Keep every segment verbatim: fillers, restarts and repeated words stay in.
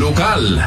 Lokal.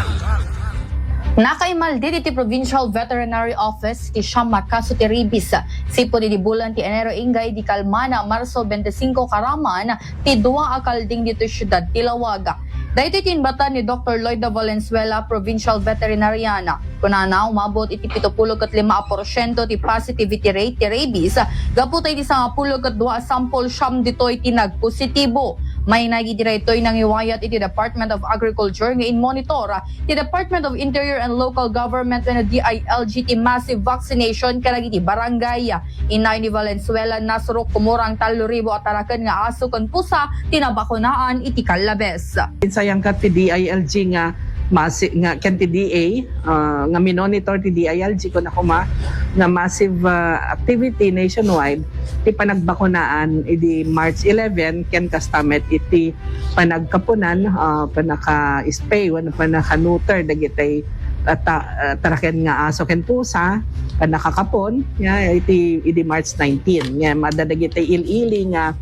Nakaimaldit iti Provincial Veterinary Office ti siam a kaso ti rabies. Sipud iti bulan ti Enero inggay di kalmana, Marso twenty-five karaman ti dua a kalding ditoy siudad ti Laoag. Daytoy ti inbatan ni Doktor Lloyda Valenzuela, Provincial Veterinarian. Kunana, umabot iti pito pulo ket lima a porsiento ti positivity rate ti rabies gapu ta iti sangapulo ket dua a sample, siam ditoy ti nagpositibo. Mainaig iti daytoy nangiwayat iti Department of Agriculture nga inmonitor ti Department of Interior and Local Government wenno D I L G ti massive vaccination kadagiti barangay. Innayon ni Valenzuela, nasurok kumurang tallo ribu a taraken nga aso ken pusa ti nabakunaan iti kallabes. Insayangkat ti D I L G nga masi-, nga ken ti D A, ah, nga minonitor ti D I L G, kuna koma nga massive, ah, activity nationwide ti panagbakunaan idi March eleven ken kasta met iti panagkapunan, ah, panaka-spay wenno panaka-neuter dagiti, ah, ta-, ah, taraken nga aso ken pusa, panakakapon, ya, iti, idi March nineteen. Ngem adda dagiti il-ili nga,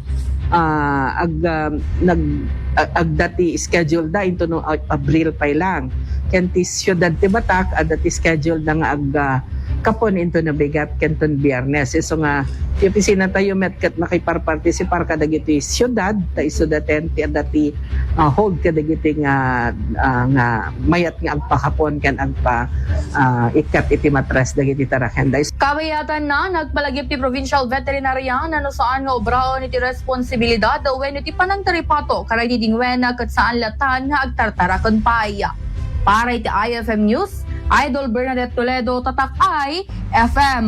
ah, ag-, ah, nag-, ag-, adda ti schedule da into no, Ab-, Abril pay lang. Ken ti siudad ti Batac, adda ti schedule da nga ag-, ah, kapon into Nabigat ken ton Biernes. Isu nga ti opisina tayo met ket makiparpartisipar kadagiti siudad, ta isu daten ti adda ti, ah, hold kadagiti nga, ah, nga mayat nga agpakapon ken agpa, ah, ikkat iti matres dagiti tarakenda. Kabayatanna, nagpalagip ti Provincial Veterinarian no saan nga obraon iti responsibilidad wenno iti panangtaripato kadagiti dingwen ket saan latan nga agtartaraken pay. Para iti I F M News, Idol Bernadette Toledo, Tatak I F M.